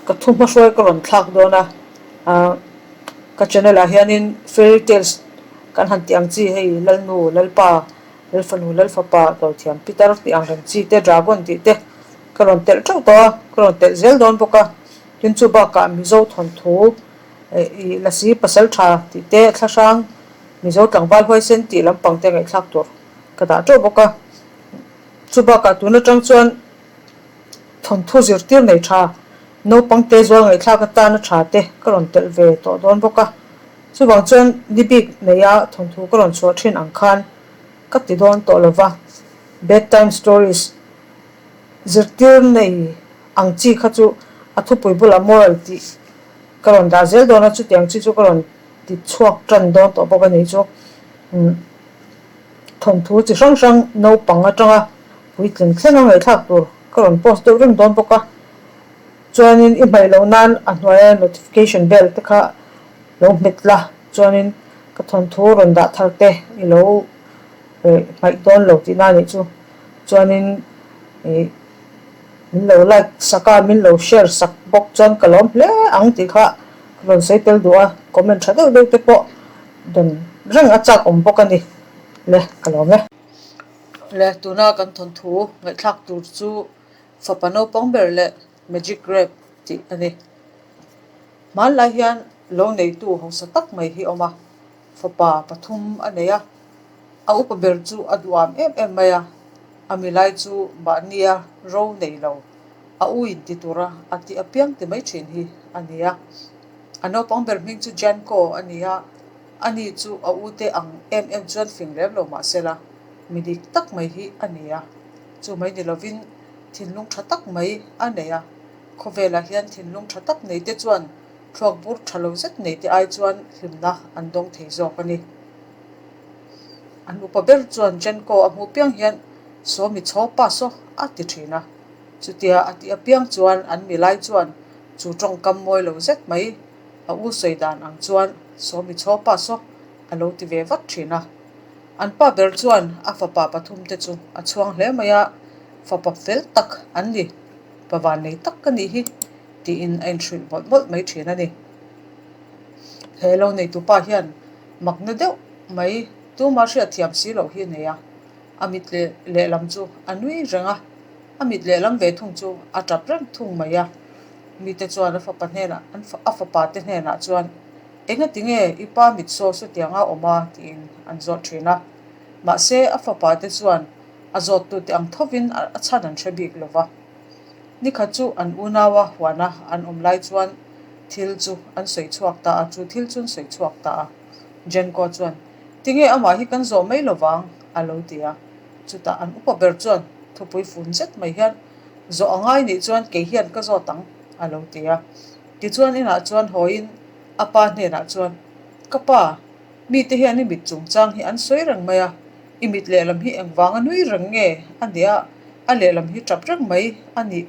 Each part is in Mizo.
Ka thu hmahruai ka rawn thlak dawn a, ka channel ah hianin fairy tales kan han tih ang chi hei Lalnu, Lalpa, Lalfanu, Lalfapa, Dawithiam Pitar tih ang reng chi te, Dragon tih te ka rawn telh teuh tawh a, ka rawn telh zel dawn bawk a. Tin chu bakah Mizo thawnthu ih Lasi Pasal Tha tih te, Thlahrang Mizo Tlangval Huaisen tih lampang te ngaihthlak tur ka dah teuh bawk a. Chu bakah tun atang chuan Thawnthu zirtir nei tha, naupang te zual ngaihthlak atana tha te ka rawn telh ve tawh dawn bawk a. Chuvang chuan ni bik neia thawnthu ka rawn chhuah thin ang khan ka ti dawn tawh lo va. Bedtime stories zirtir nei ang chi kha chu a thupui bulah moral tih ka rawn dah zel dawn a, chutiang chi chu ka rawn ti chhuak tan dawn tawh bawk a ni chu. Thawnthu chi hrang hrang naupang atanga puitling thleng a ngaihthlak tur ka rawn post deuh reng dawn bawk a, chuanin i hmaih loh nan a hnuaia notification bell te kha lo hmet la, chuanin ka thawnthu rawn dah thar te i lo hmaih dawn lo tihna a nih chu, chuanin ih min lo like sak a, min lo share sak bawk chuan ka lawm hle ang tih kha ka rawn sawi tel duh a, comment tha deuh deuh te pawh dawn reng a chak awm bawk a ni le ka lawm e. Le tuna kan thawnthu ngaihthlak tur chu fapa naupang ber leh magic grape tih a ni. Hmanlai hian lo neitu hausa tak mai hi a awm a, fapa pathum a nei a, a upa ber chu a duham em em mai a, a milai chu mahnia ro nei lo, a u in ti tura a tih apiang ti mai thin hi a ni a. A naupang ber hming chu Janko a ni a, ani chu a ute ang em em chuan fing lem lo mah sela, mi dik tak mai hi a ni a. Chu mai ni lovin thinlung tha tak mai a nei a, khawvelah hian thinlung tha tak neite chuan thluak bur tha lo zet neite ai chuan hlimna an dawng thei zawk a ni. An upa ber chuan Janko a hmuh piang hian Sawmi chhaw pa saw a ti thin a, chutia a tih apiang chuan an milai chuan Chu tawngkam mawi lo zet mai, a u sawi dan ang chuan Sawmi chhawpa saw a lo ti ve vat thin a. An pa ber chuan a fapa pathum te chu a chhuang hle mai a, fapa fel tak an ni, pa vannei tak ka nih hi tiin a inhrilh mawlh mawlh mai thin a ni. He lo neitupa hian makna deuh mai tuma hriatthiam si loh hi a nei a, a mit lehlam chu a nui reng a. A mit lehlam ve thung chu a tap reng thung mai a, mite chuan a fapa hnenah an a fapa te hnenah chuan Engati nge i pa mit saw sutianga awm a? tiin an zawt thin a. Mahse a fapa te chuan a zawttute ang thovin a chhan an hre bik lo va. Nikhat chu an unaua huana an awm lai chuan thil chu an sawi chhuak ta a, chu thil chu an sawi chhuak ta a. Jenko chuan, Tinge amah hi kan zawh mai lo vang? a lo ti a. Chutah an upa ber chuan thupui fun zet mai hian, Zawh a ngai nih chuan kei hian ka zawt ang, a lo ti a. Tichuan inah chuan hawiin a pa hnenah chuan, Ka pa, mite hian i mit chungchang hi an sawi reng mai a, i mit lehlam hi engvanga nui reng nge a nih a, a lehlam hi tap reng mai a nih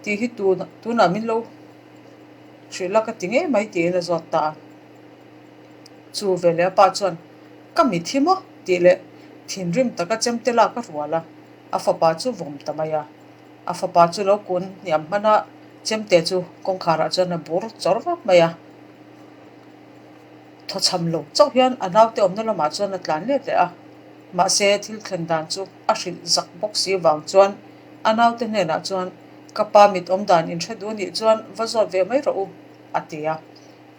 tih hi tunah min lo hrilh a ka ti ngei mai tiin a zawt ta a. Chu veleh a pa chuan, Ka mit hi maw? tih leh thinrim taka chemte lak a rual a, a fapa chu vawm ta mai a. A fapa chu lo kun hniam hman a, chemte chu kawngkharah chuan a bur chawr vak mai a. Thawchham lo chauh hian a naute awmna lamah chuan a tlan let leh a, mahse thil thlen dan chu a hrilh zak bawk si vang chuan a naute hnenah chuan, Ka pa mit awm dan in hre duh nih chuan va zawt ve mai rawh u, a ti a.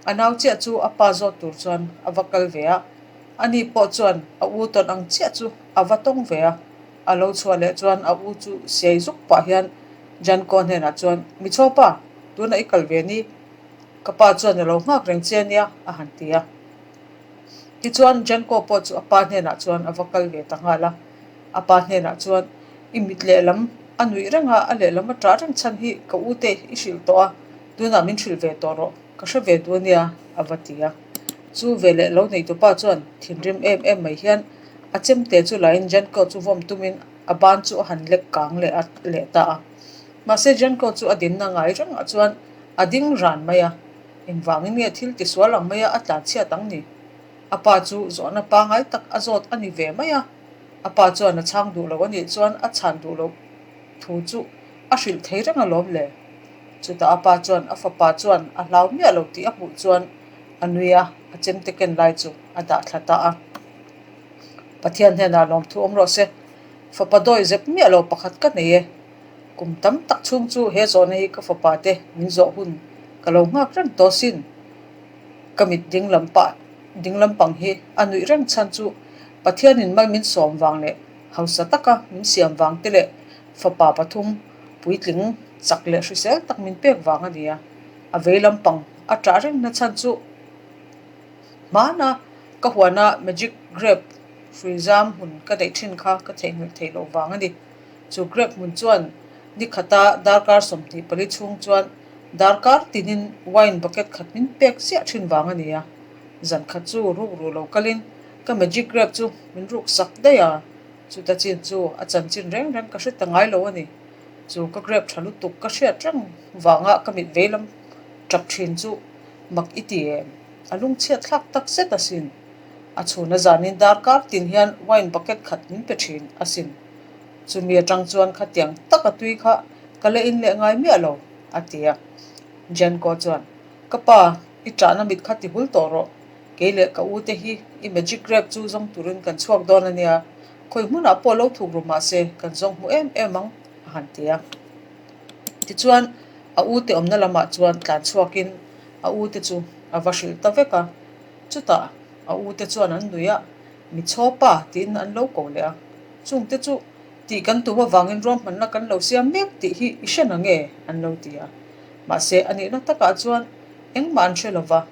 A nau chiah chu a pa zawt tur chuan a va kal ve a, ani pawh chuan a u tawn ang chiah chu a va tawng ve a. A lo chhuah leh chuan a u chu siai zuk pah hian Janko hnenah chuan, Michawpa, tunah i kal ve ni? Ka pa chuan a lo nghak reng che ania, a han ti a. Tichuan Janko pawh chu a pa hnenah chuan a va kal ve ta nghal a. A pa hnenah chuan, I mit lehlam a nuih reng a, a lehlam a ṭah reng chhan hi ka u te i hrilh tawh a, tunah min hrilh ve tawh rawh. Ka hre ve duh ania, a va ti a. Chu veleh lo neitupa chuan thinrim em em mai hian a chemte chu lain Janko chu vawm tumin a ban chu a han lek kang leh a leh ta a. Mahse Janko chu a dinna ngai rengah chuan a ding ran mai a, engvangin nge thil tisual ang maia a tlanchhiat ang ni? A pa chu zawhna pangai tak a zawt a ni ve mai a, a pa chuan a chhang duh lo a nih chuan a chhan duh loh thu chu a hrilh thei reng alawm le. Chutah a pa chuan a fapa chuan a hlau miah lo tih a hmuh chuan a nui a, a chemte ken lai chu a dah thla ta a. Pathian hnenah lawmthu awm rawh se, fapa dawi zep miah lo pakhat ka nei e. Kum tam tak chhung chu he zawhna hi ka fapa te min zawh hun ka lo nghak reng tawh sin. Ka mit ding lam pah ding lampang hi a nuih reng chhan chu Pathianin mal min sawm vang leh hausa taka min siam vang te leh fapa pathum puitling chak leh hrisel tak min pek vang a ni a. A vei lampang a ṭah reng na chhan chu hmana ka huana magic grape hrui zam hmun ka neih ṭhin kha ka theihnghilh theih loh vang a ni. Chu grape hmun chuan ni khata darkar 24 chhung chuan darkar tinin wine bucket khat min pek chiah ṭhin vang a ni a. Zan khat chu ruk ruh lo kalin ka magic grape chu min ruk sak daih a, chuta chin chu a chanchin reng reng ka hre ta ngai lo a ni. Chu ka grape tha lutuk ka hriat reng vanga ka mit veilam tap thin chu mak i ti em? A lungchhiat thlak tak zet asin. A chhuna zanin darkar tin hian wine bucket khat min pe thin asin. Chumi atang chuan khatiang taka tui kha ka la in leh ngai miah lo, a ti a. Jenko chuan, Ka pa, i ṭahna mit kha ti hul tawh rawh. Kei leh ka u te hi i magic grape chu zawng turin kan chhuak dawn a nia, khawi hmunah pawh lo thuk ru mah se kan zawng hmu em em ang, a han ti a. Tichuan, a u te awmna lamah chuan tlan chhuakin a u te chu a va hrilh ta vek a. Chutah a u te chuan an nuih a, Mi chhawpa tiin an lo ko leh a. Chungte chu tih kan tum avangin ruahmanna kan lo siam mek tih hi i hre na nge? an lo ti a. Mahse, a nihna takah chuan engmah an hre lo va.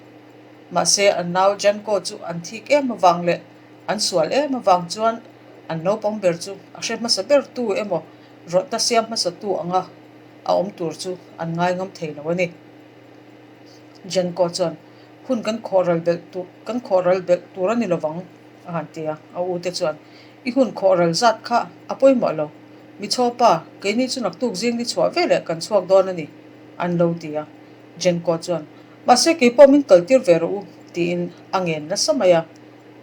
Mahse, an nau Janko chu an thik em avang leh an sual em avang chuan an naupang ber chu a hre hmasa ber tu emaw rawtna siam hmasa tu anga a awm tur chu an ngai ngam thei lo a ni. Janko chuan, Hun kan khawhral belh tur kan khawhral belh tur a ni lovang, a han ti a. A u te chuan, I hun khawhral zat kha a pawimawh lo. Mi chhawpa, keini chu naktuk zing ni chhuah veleh kan chhuak dawn a ni, an lo ti a. Jenko chuan, Mahse kei pawh min kaltir ve rawh u, tiin a ngen nasa mai a.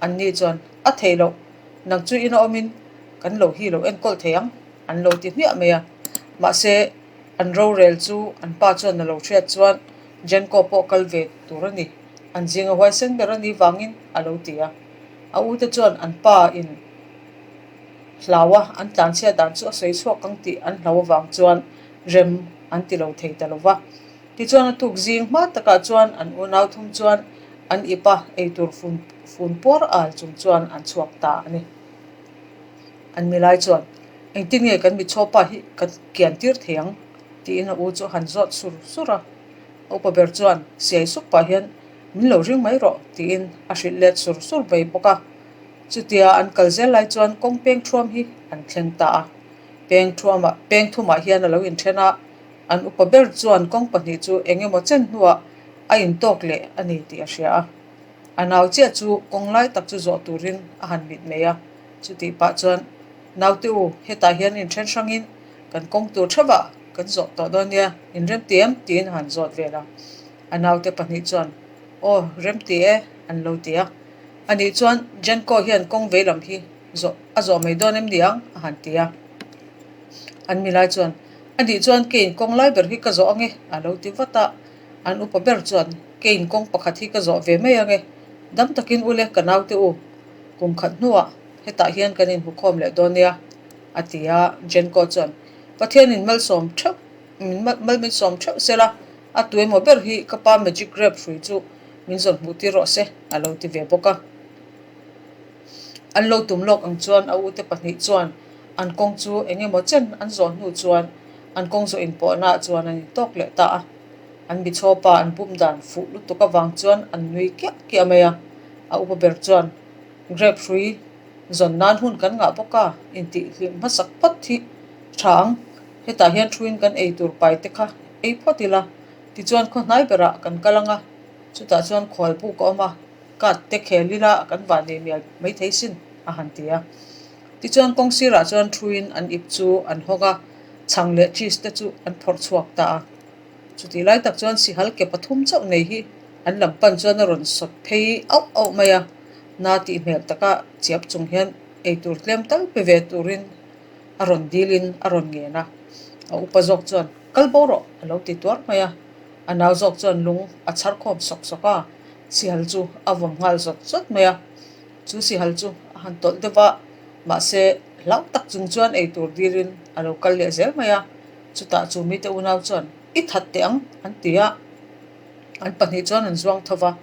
Anni chuan, A theih loh, nang chu ina awmin kan lo hi lo enkawl thei ang, an lo ti hmiah mai a. Mahse, an rorel chu an pa chuan a lo hriat chuan Jenko pawh kal ve tur a ni, an zinga huaisen ber a nih vangin a lo ti a. A ute chuan an pa in hlau a, an tlanchhiat dan chu a sawi chhuak ang tih an hlau avang chuan rem an ti lo thei ta lo va. Tichuan a tuk zing hma takah chuan an unau thum chuan an ip a, eitur fun fun puar al chung chuan an chhuak ta a ni. An milai chuan, Engtin nge kan michhawpa hi kan kian tir thei ang? tiin a u chu a han zawt sur sur a. A upa ber chuan siai sup pah hian, Min lo ring mai rawh, tiin a hrilh let sur sur mai bawk a. Chutia an kal zel lai chuan kawng peng thuam hi an thleng ta a. Peng thuamah peng thumah hian a lo inthen a, an upa ber chuan kawng pahnih chu eng emaw chen hnuah a intawk leh a ni tih a hria a. A nau chiah chu kawng lai tak chu zawh turin a han mit mai a, chutih pah chuan, Naute u, hetah hian inthen hrangin kan kawng tur theuhah kan zawh tawh dawn nia, in remti em? tiin a han zawt vel a. A naute pahnih chuan, Aw, remti e, an lo ti a. Anih chuan Jenko hian kawng vei lam hi zawh a zawh mai dawn em ni ang? a han ti a. An milai chuan, Anih chuan keiin kawng lai ber hi ka zawh ange, a lo ti vat a. An upa ber chuan, Keiin kawng pakhat hi ka zawh ve mai ange, dam takin ule ka naute u, kum khat hnuah hetah hian kan inhmukhawm leh dawn nia, a ti a. Jenko chuan, Pathianin malsawm theuh, min mal min sawm theuh sela, a tu emaw ber hi ka pa magic grape hrui chu min zawn hmuh tir rawh se, a lo ti ve bawk a. An lo tum lawk ang chuan a ute pahnih chuan an kawng chu eng emaw chen an zawh hnu chuan an kawng zawh inpawhnaah chuan an intawk leh ta a. An michhawpa an bum dan fuh lutuk avang chuan an nui kiah kiah mai a. A upa ber chuan, Grape hrui zawn nan hun kan ngah bawk a, intihhlim hmasak phawt hi tha ang. Hetah hian thuin kan ei tur pai te kha ei phawt ila, tichuan khaw hnai berah kan kal ang a, chutah chuan khual buk a awm a, card te khel ila kan van nei mial maithei sin, a han ti a. Tichuan kawng sirah chuan thuin an ip chu an hawng a, chhang leh cheese te chu an phawrh chhuak ta a. Chutih lai tak chuan sihal ke pathum chauh nei hi an lam pan chuan a rawn sawt phei auh auh mai a, na tih hmel taka chiap chung hian eitur tlem tal pe ve turin a rawn dilin a rawn ngen a. A upa zawk chuan. Kal bo rawh, a lo ti tuar mai a. A nau zawk chuan lung a chhar khawm sawk sawk a, sihal chu a vawm nghal zawt zawt mai a. Chu sihal chu a han tawlh deuh va, mahse hlau tak chung chuan eitur dirin a lo kal leh zel mai a. Chutah chu mite unau chuan, I that teh ang, an ti a. An pahnih chuan an zuang tho va,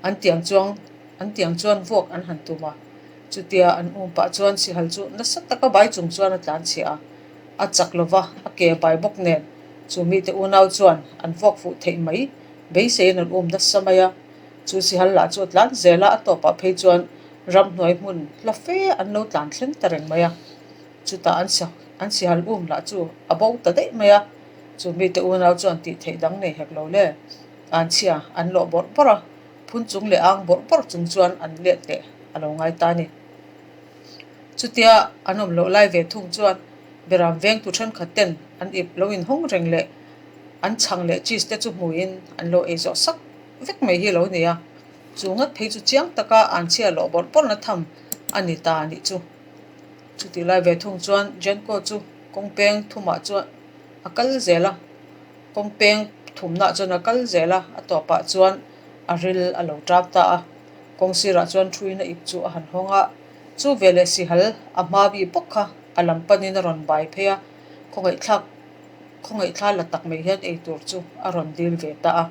an tiang chuang an tiang chuan vuak an han tum a. Chutia an um pah chuan sihal chu nasa taka bai chung chuan a tlan chhiah a. A chak lo va, a ke bai bawk nen chu mite unau chuan an vuak fuh theih mai beiseiin an um nasa mai a. Chu sihal lah chu a tlan zel a, a tawpah phei chuan ramhnuai hmun hla fe an lo tlan thleng ta reng mai a. Chutah an an sihal um lah chu a bo ta daih mai a, chu mite unau chuan tih theih dang nei hek lo le. An chhia an lawh bawrh bawrh a, phun chung leh ang bawrh bawrh chung chuan an let leh a lo ngai ta a ni. Chutia an awm loh lai ve thung chuan beram vengtu thenkhat ten an ip lo inhawng reng leh an chhang leh cheese te chu hmuin an lo ei zawh sak vek mai hi a lo ni a, chu ngat phei chu chiang taka an chhia lawh bawrh bawrhna tham a ni ta a nih chu. Chutih lai ve thung chuan Jenko chu kawng peng thumah chuan a kal zel a, kawng peng thumnah chuan a kal zel a, a tawpah chuan a ril a lo tap ta a. Kawng sirah chuan thuin a ip chu a han hawng a, chu veleh sihal a hma bi bawk kha a lam panin a rawn bai phei a, khawngaihthlak khawngaihthlak la tak mai hian eitur chu a rawn dil ve ta a.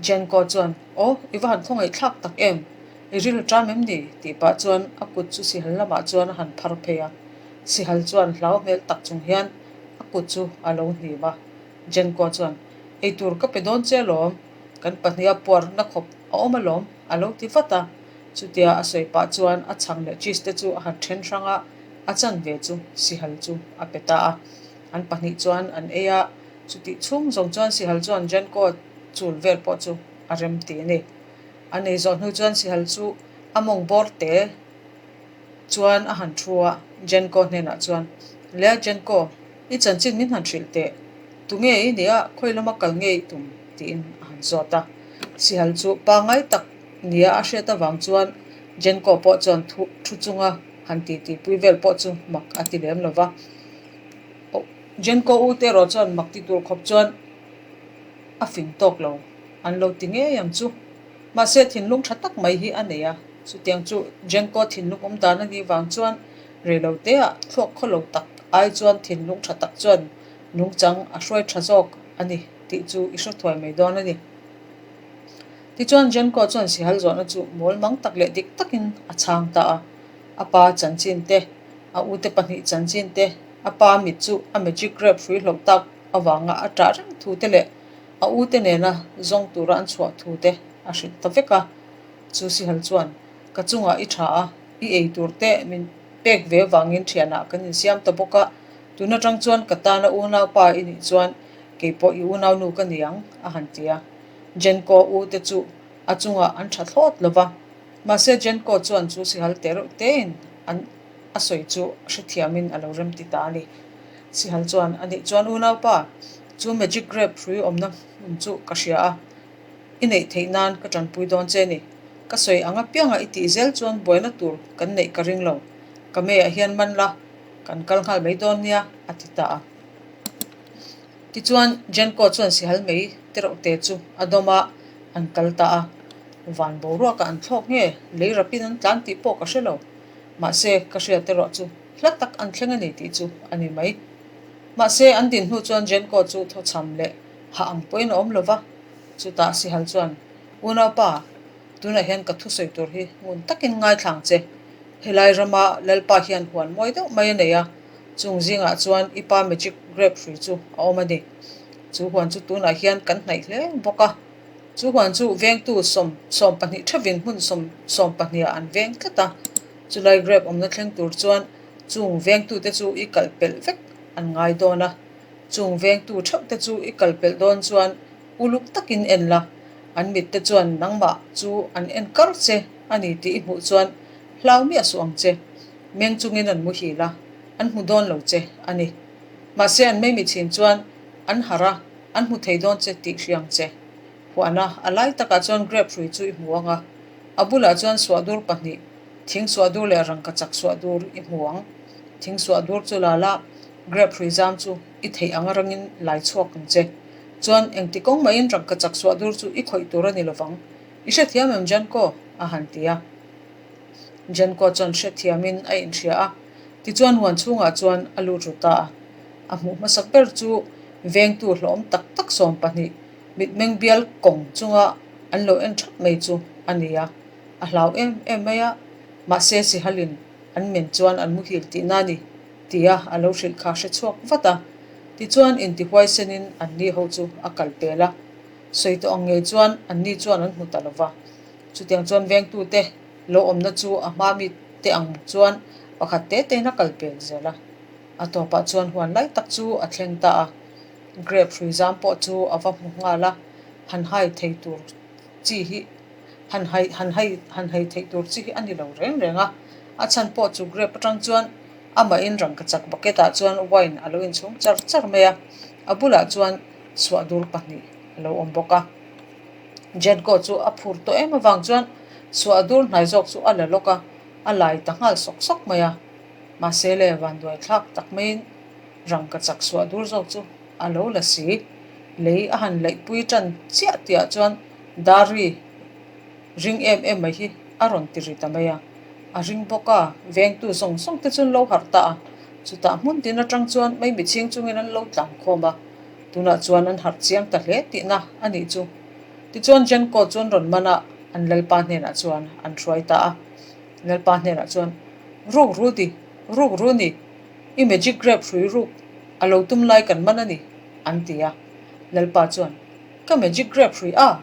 Jenko chuan, Aw, i va han khawngaihthlak tak em? I ril ṭam em ni? tih pah chuan a kut chu sihal lamah chuan a han phar phei a. Sihal chuan hlau hmel tak chung hian a kut chu a lo hnim a. Jenko chuan, Eitur ka pe dawn che alawm, kan pahniha puarna khawp a awm alawm, a lo ti vat a. Chutia a sawi pah chuan a chhang leh cheese te chu a han ṭhen hrang a, a chanve chu sihal chu a pe ta a. An pahnih chuan an ei a. Chutih chhung zawng chuan Sihal chuan Jenko chul vel pawh chu a rem ti a ni. A nei zawh hnu chuan Sihal chu a mawng bawr te chuan a han thu a, Jenko hnenah chuan, Le Jenko, i chanchin min han hrilh teh. Tunge i nia, khawi lama kal nge i tum? tiin a han zawt a. Sihal chu pangngai tak nia a hriat avang chuan Jenko pawh chuan thu thu chunga han titipui vel pawh chu mak a ti lem lo va. Jenko u te erawh chuan mak ti tur khawp chuan a fing tawk lo an lo ti ngei ang chu. Mahse thinlung tha tak mai hi a nei a, chutiang chu Jenko thinlung awm dan a nih vang chuan rei lo teah thluak khaw lo tak ai chuan thinlung tha tak chuan nungchang a hruai tha zawk a ni tih chu i hre thuai mai dawn a ni. Tichuan Jenko chuan sihal zawhna chu mawl mang tak leh dik takin a chhang ta a, a pa chanchin te, a ute pahnih chanchin te, A pa mit chu a magic grape hrui hlauh tak avanga a ṭah reng thu te leh a ute nena zawng tura an chhuah thu te a hrilh ta vek a. Chu Sihal chuan, Ka chungah i ṭha a, i ei tur te min pek ve vangin ṭhianah kan insiam ta bawk a, tun aṭang chuan ka tana unaupa i nih chuan kei pawh i unaunu ka ni ang, a han ti a. Jenko ute chu a chungah an ṭha thlawt lo va, mahse Jenko chuan chu Sihal te reuh tein an A sawi chu hrethiamin a lo rem ti ta a ni. Sihal chuan, A nih chuan unaupa, chu magic grape hrui awmna hmun chu ka hria a, i neih theih nan ka tanpui dawn che ni. Ka sawi ang apianga i tih zel chuan buaina tur kan neih ka ring lo. Ka meiah hian man la, kan kal nghal mai dawn nia, a ti ta a. Tichuan, Jenko chuan sihal mei tereuhte chu a dawm a, an kal ta a. Van boruakah an thlawk nge, lei rapin an tlan tih pawh ka hre lo. Mahse, ka hriat erawh chu hla tak an thleng a ni tih chu a ni mai. Mahse, an din hnu chuan Jenko chu thawchham leh hah ang pawhin a awm lo va. Chutah Sihal chuan, Unaupa, tunah hian ka thusawi tur hi ngun takin ngaithlang che. Helai rama Lalpa hian huan mawi deuh mai a nei a, chung zingah chuan i pa magic grape hrui chu a awm a ni. Chu huan chu tunah hian kan hnaih hle bawk a. Chu huan chu vengtu sawm sawmpahnih theuhin hmun sawm sawmpahniha an veng tlat a, chulai grape awmna thleng tur chuan chung vengtute chu i kalh pelh vek an ngai dawn a, chung vengtu theuhte chu i kal pelh dawn chuan uluk takin en la, an mitte chuan nangmah chu an en kar che a ni tih i hmuh chuan hlau miah suh ang che, meng chungin an muhil a, an hmu dawn lo che a ni. Mahse an mei mitchhin chuan an harh a. An hmu thei dawn che tih hriang che. Huana, a lai takah chuan grape hrui chu i hmu ang a, a bulah chuan suahdur pahnih, thing suahdur leh rangkachak suahdur i hmu ang. Thing suahdur chu la la, Grape hrui zam chu i theih ang rangin lai chhuak ang che. Chuan engti kawng mahin rangkachak suah dur chu i khawih tur a ni lovang. I hrethiam em Janko? a han ti a. Janko chuan hrethiamin a inhria a, tichuan huan chhungah chuan a lut ru ta a. A hmuh hmasak ber chu vengtu hlawm tak tak 12 mitmeng bial kawng chunga an lo en thap mai chu a ni a. A hlau em em mai a, mahse Sihalin an men chuan an muhil tihna a ni tia a lo hrilh kha hre chhuak vat a. Tichuan intihuaisenin anni ho chu a kal pel a. Sawi tawh ang ngei chuan anni chuan an hmu ta lo va. Chutiang chuan vengtute lo awmna chu a hma mi te ang chuan pakhat te tein a kal pel zel a. A tawpah chuan huan lai tak chu a thleng ta a. Grape hrui zam pawh chu a va hmu nghal a, han hai thei tur chi hi han hai han hai han hai theih tur chi hi a ni lo reng reng a. A chhan pawh chu grape atang chuan amahin rangkachak bucket ah chuan wine a lo inchhung char char mai a, a bulah chuan suahdur pahnih a lo awm bawk a. Jenko chu a phur tawh em avang chuan suahdur hnai zawk chu a la lawk a, a lai ta nghal sawk sawk mai a. Mahse le vanduai thlak tak maiin rangkachak suahdur zawk chu a lo la si. Lei a han laihpui tan chiah tihah chuan Dari ring em em mai hi a rawn ti ri ta mai a. A ring bawk a, vengtu zawng zawng te chu an lo harh ta a. Chutah hmun tin atang chuan mei michhing chungin an lo tlan khawm a. Tunah chuan an harh chiang ta hle tihna a nih chu. Tichuan Jenko chu an rawn man a, an Lalpa hnenah chuan an hruai ta a. Lalpa hnenah chuan, Ruk ru ti, ruk ru ni, i magic grape hrui ruk a lo tum lai kan man a ni, an ti a. Lalpa chuan, Ka magic grape hrui a,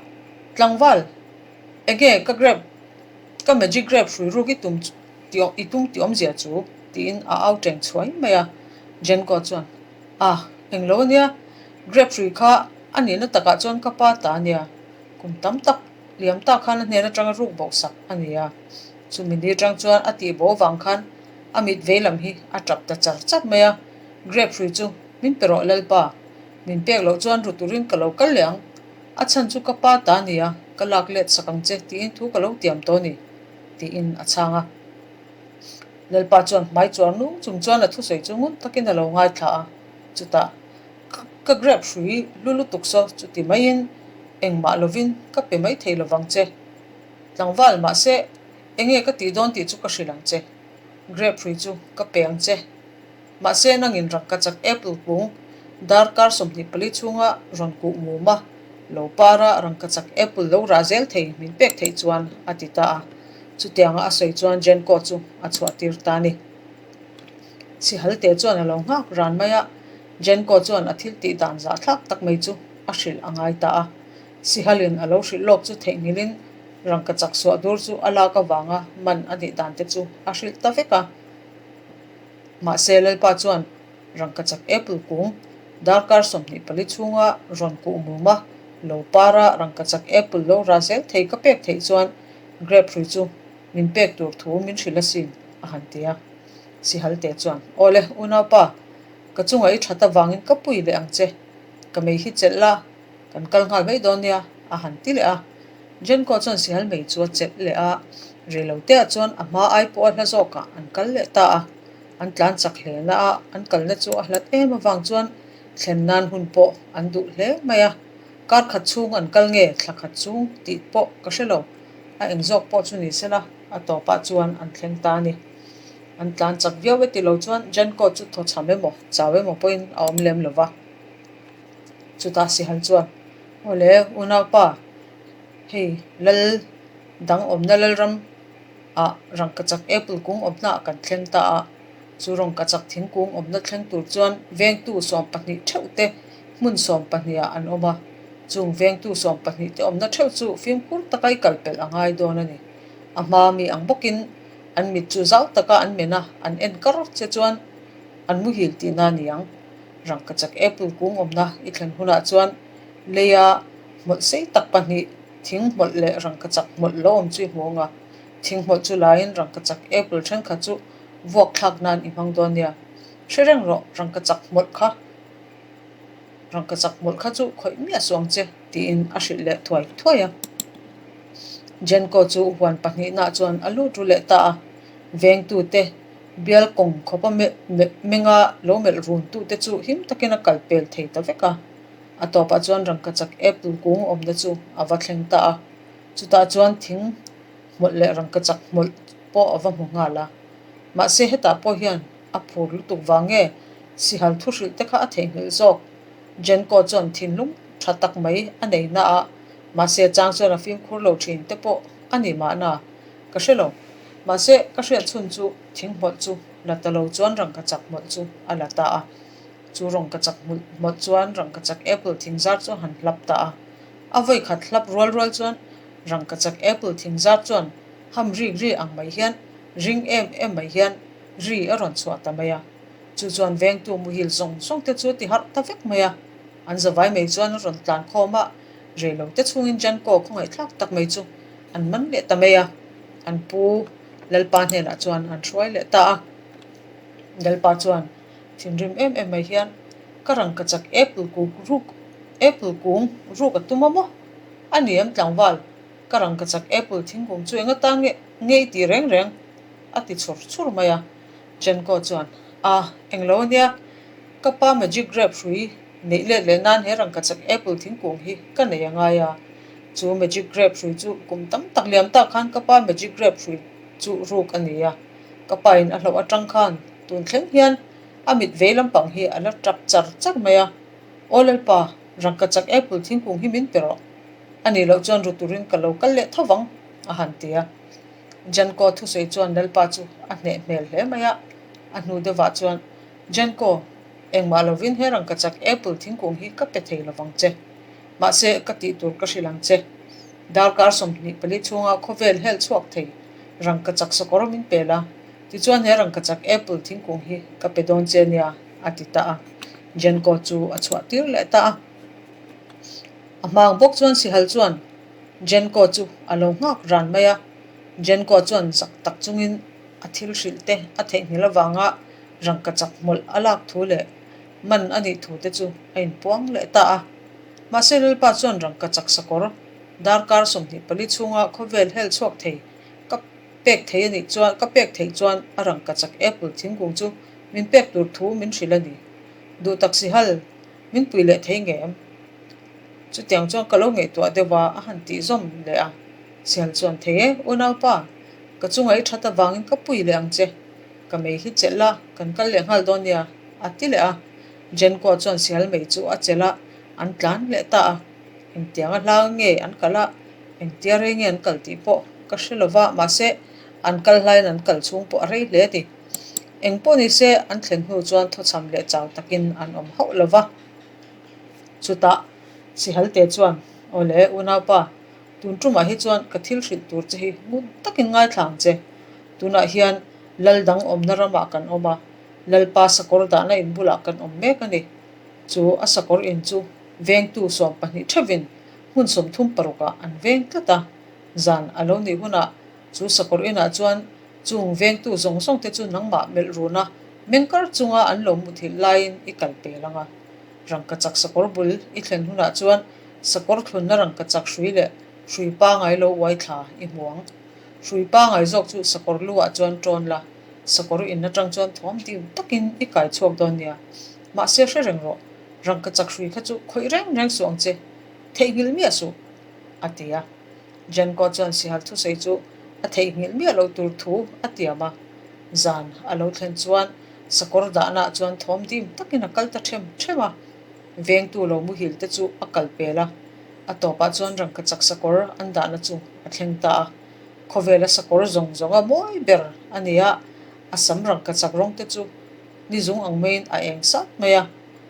tlangval, enge ka grape, ka magic grape hrui ruk i tum i tum tih awmzia chu? tiin a au teng chhuai mai a. Jenko chuan, A, englo a nia, grape hrui kha a nihna takah chuan ka pa ta a nia, kum tam tak liam tak khan a hnen atanga ruk boh sak a ni a. Chumi ni atang chuan a tih bo vang khan a mit vei lam hi a tap ta char char mai a, grape hrui chu min pe rawh Lalpa, Min pek loh chuan ru turin ka lo kal leh ang. A chhan chu ka pa ta a ni a, ka lak let sak ang che tiin thu ka lo tiam tawh a ni, tiin a chhang a. Lalpa chuan hmai chuar nung chung chuan a thusawi chu ngun takin a lo ngaithla a, chutah, Ka grape hrui hlu lutuk saw chuti maiin engmah lovin ka pe mai thei lovang che. Tlangval, mahse, enge ka tih dawn tih chu ka hrilh ang che. Grape hrui chu ka pe ang che. Mahse, nangin rangkachak apple kung darkar 24 chhunga rawn kuh mum a, lo para rangkachak apple lo rah zel thei min pek theih chuan a ti ta a. Chutianga a sawi chuan Jenko chu a chhuah tir ta a ni. Sihalte chuan a lo nghak ran mai a, Jenko chuan a thil tih dan zahthlak tak mai chu a hrilh a ngai ta a. Sihalin a lo hrilh lawk chu theihnghilhin rangkachak suah dur chu a lak avanga man a nih dan te chu a hrilh ta vek a. Mahse, Lalpa chuan rangkachak apple kung darkar 24 chhunga rawn kuh mum a, lo para rangkachak apple lo rah zel thei ka pek theih chuan grape hrui chu min pek tur thu min hrilh asin, a han ti a. Sihalte chuan, Awle, unaupa, ka chunga i that avangin ka pui leh ang che, ka mei hi chelh la, Kan kal nghal mai dawn nia, a han ti leh a. Jenko chuan sihal mei chu a chelh leh a, reiloteah chuan a hma ai pawh a hla zawkah an kal leh ta a. An tlan chak hle na a, an kalna chu a hlat em avang chuan thlen nan hun pawh an duh hle mai a. Kar khat chhung an kal nge thla khat chhung tih pawh ka hre lo, a eng zawk pawh chu ni sela a tawpah chuan an thleng ta a ni. An tlan chak viau e ti lo chuan Jenko chu thawchham emaw chau emaw pawhin a awm lem lo va. Chutah Sihal chuan, Awle, unaupa, hei lal dang awmna lalram ah rangkachak apple kung awmna ah kan thleng ta a, chu rangkachak thingkung awmna thleng tur chuan vengtu 12 theuh te hmun 12 ah an awm a, chung vengtu 12 te awmna theuh chu fimkhur taka i kal pelh a ngai dawn a ni. A hma mi ang bawkin an mit chu zau taka an men a, an en kar che chuan an muhil tihna a ni ang. Rangkachak apple kung awmna i thlen hunah chuan leia hmawlh sei tak pahnih thing hmawlh leh rangkachak hmawlh lo awm chu i hmu ang a. Thing hmawlh chu laiin rangkachak apple thenkhat chu vuak thlak nan i hmang dawn nia. Hre reng rawh, rangkachak hmawlh kha rangkachak hmawlh kha chu khawih miah suh ang che tiin a hrilh leh thuai thuai a. Jenko chu huan pahnihnah chuan a lut ru leh ta a, vengtute. Bial kawng khawpa menga lo melh run tute chu him takin a kal pel thei ta vek a. A tawpah chuan rangkachak apple kung awmna chu a va thleng ta a. Chutah chuan thing hmawlh leh rangkachak hmawlh pawh a va hmu nghal a. Mahse hetah pawh hian a phur lutuk vang nge sihal thu hrilh te kha a theihnghilh zawk. Jenko chuan thinlung tha tak mai a nei na a, mahse chang chuan a fimkhur lo thin te pawh a ni mahna ka hre lo. Mahse ka hriat chhun chu thing hmawlh chu la ta lo chuan rangkachak hmawlh chu a la ta a. Chu rangkachak hmawlh chuan rangkachak apple thing zar chu a han hlap ta a. A vawi khat hlap rual rual chuan rangkachak apple thing zar chuan ham rik ri ang mai hian ring em em mai hian ri a rawn chhuah ta mai a. Chu chuan vengtu muhil zawng zawng te chu a ti harh ta vek mai a. An zavai mai chuan a rawn tlan khawm a, reilo te chhungin Janko khawngaihthlak tak mai chu an man leh ta mai a. An pu Lalpa hnenah chuan an hruai leh ta a. Lalpa chuan thinrim em em mai hian, Ka rangkachak apple kuk ruk apple kung ruk a tum a maw? A ni em tlangval? Ka rangkachak apple thingkung chu eng atan nge nge i tih reng reng? a ti chhur chhur mai a. Jenko chuan, A, englo ania, ka pa magic grape hrui neih let leh nan he rangkachak apple thingkung hi ka nei a ngai a. Chu magic grape hrui chu kum tam tak liam tak khan ka pa magic grape hrui chu ruk a ni a. Ka pa in a hlauh atang khan tun thleng hian a mit vei lampang hi a la tap char char mai a. Aw Lalpa, rangkachak apple thingkung hi min pe rawh. A nih loh chuan ru turin ka lo kal leh tho vang, a han ti a. Janko thusawi chuan Lalpa chu a hneh hmel hle mai a, a hnu deuhah chuan, Janko, engmah lovin he rangkachak apple thingkung hi ka pe thei lovang che. Mahse, ka tih tur ka hrilh ang che. Darkar 24 chhunga khawvel hel chhuak thei rangkachak sakawr min pel a, tichuan he rangkachak apple thingkung hi ka pe dawn che nia, a ti ta a. Janko chu a chhuah tir leh ta a. A hmang bawk chuan sihal chuan Jenko chu a lo nghak ran mai a, Jenko chuan zak tak chungin a thil hrilh te a theihnghilh avanga rangkachak hmawlh a lak thu leh man a nih thu te chu a inpuang leh ta a. Mahse Lalpa chuan rangkachak sakawr darkar 24 chhunga khawvel hel chhuak thei ka pek thei a nih chuan ka pek theih chuan a rangkachak apple thingkung chu min pek tur thu min hrilh a ni. Duhtak sihal min pui leh thei ngem? Chutiang chuan ka lo ngaihtuah deuh a, a han tih zawm leh a. Sial chuan, Thei e, unaupa, ka chunga i that avangin ka pui leh ang che. Ka mei hi chelh la, kan kal leh nghal dawn nia, a ti leh a. Jenkoa chuan sial mei chu a chelh a, an tlan leh ta a. Engtianga hla nge an kal a, engtia rei nge an kal tih pawh ka hre lo va, mahse, an kal hlaiin an kal chhung pawh a rei hle a ti. Eng pawh ni se, an thlen hnu chuan thawchham leh chau takin an awm hauh lo va. Chutah Sihalte chuan, Aw le, unaupa, tun tumah hi chuan ka thil hrilh tur che hi ngun takin ngaithla ang che. Tunah hian lal dang awmna ramah kan awm a, Lalpa sakawr dahna in bulah kan awm mek a ni. Chu a sakawr in chu vengtu 12 theuhin hmun 36ah an veng tlat a. Zan a lo nih hunah chu sakawr inah chuan chung vengtu zawng zawng te chu nangmah melh runa mengkar chunga an lo muthilh laiin i kal pel ang a. Rangkachak sakawr bul i thlen hunah chuan sakawr thlunna rangkachak hrui leh hrui pangai lo uai thla i hmu ang. Hrui pangai zawk chu sakawr lu ah chuan ṭawn la, sakawr in aṭang chuan thawm dim takin i kai chhuak dawn nia. Mahse hre reng rawh, rangkachak hrui kha chu khawih reng reng suh ang che, theihnghilh miah suh, a ti a. Jenko chuan sihal thusawi chu a theihnghilh miah loh tur thu a tiam a. Zan a lo thlen chuan Sakawr dahnaah chuan thawm dim takin a kal ta ṭhem ṭhem a, vengtu lo muhil te chu a kal pel a, a tawpah chuan rangkachak sakawr an dahna chu a thleng ta a. Khawvela sakawr zawng zawnga mawi ber a ni a, a sam rangkachak rawng te chu ni zung ang maiin a eng sat mai a.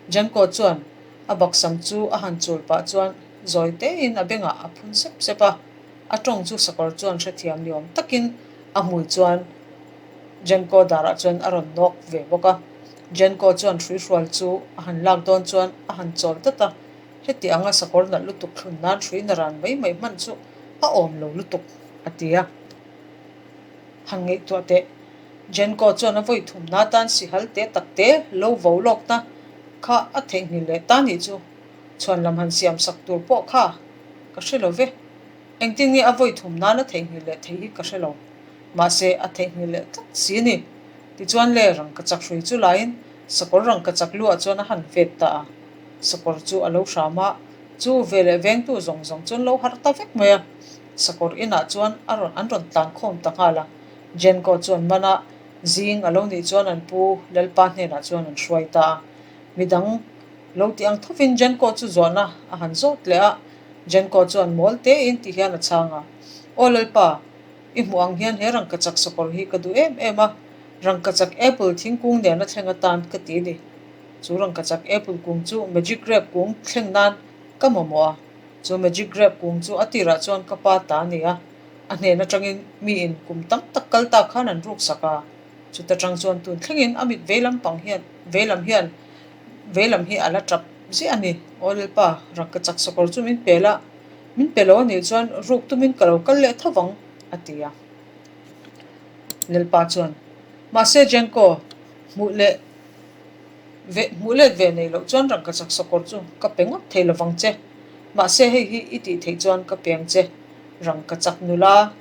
Janko chuan a baksam chu a han chul pah chuan zawi tein a bengah a phun sep sep a, a tawng chu sakawr chuan hrethiam ni awm takin a hmui chuan Jenko darah chuan a rawn nawk ve bawk a. Jenko chuan hruihrual chu a han lak dawn chuan a han chawl tlat a, heti anga sakawr nalh lutuk thlun nan hrui naran mai mai hman chu a awm lo lutuk, a ti a. Han ngaihtuah teh. Jenko chuan a vawi thumna atan sihal te tak te lo vo lawkna kha a theihnghilh leh ta nih chu chhuan lam han siam sak tur pawh kha ka hre lo ve. Engtin nge a vawi thum nan a theihnghilh leh thei hi ka hre lo. Mahse, a theihnghilh leh tlat si a ni. Tichuan le rangkachak hrui chu laiin sakawr rangkachak luah chuan a han vet ta a. Sakawr chu a lo hram a, chu veleh vengtu zawng zawng chu an lo harh ta vek mai a. Sakawr inah chuan a rawn an rawn tlan khawm ta nghal a. Jenko chuan man a, zing a lo nih chuan an pu Lalpa hnenah chuan an hruai ta a. Midang lo ti ang thovin Jenko chu zawhna a han zawt leh a, Jenko chuan mawl tein ti hian a chhang a, Aw Lalpa, i hmuh ang hian he rangkachak sakawr hi ka duh em em a, rangkachak apple thingkung nena thleng atan ka ti a ni. Chu rangkachak apple kung chu magic grape kung thleng nan ka mamawh a, chu magic grape kung chu a tirah chuan ka pa ta a ni a, a hnen atangin miin kum tam tak kal ta khan an ruksak a. Chuta tang chuan tun thlengin a mit veilam pang hian veilam hian veilam hi a la tap ziah a ni. Aw Lalpa, rangkachak sakawr chu min pe la, min pe lo a nih chuan ruk tumin ka lo kal leh tho vang, a ti a. Lalpa chuan, Mahse Jenko, hmuh leh ve hmuh let ve nei loh chuan rangkachak sakawr chu ka pe ngawt thei lo vang che. Mahse hei hi i tih theih chuan ka pe ang che. Rangkachak nula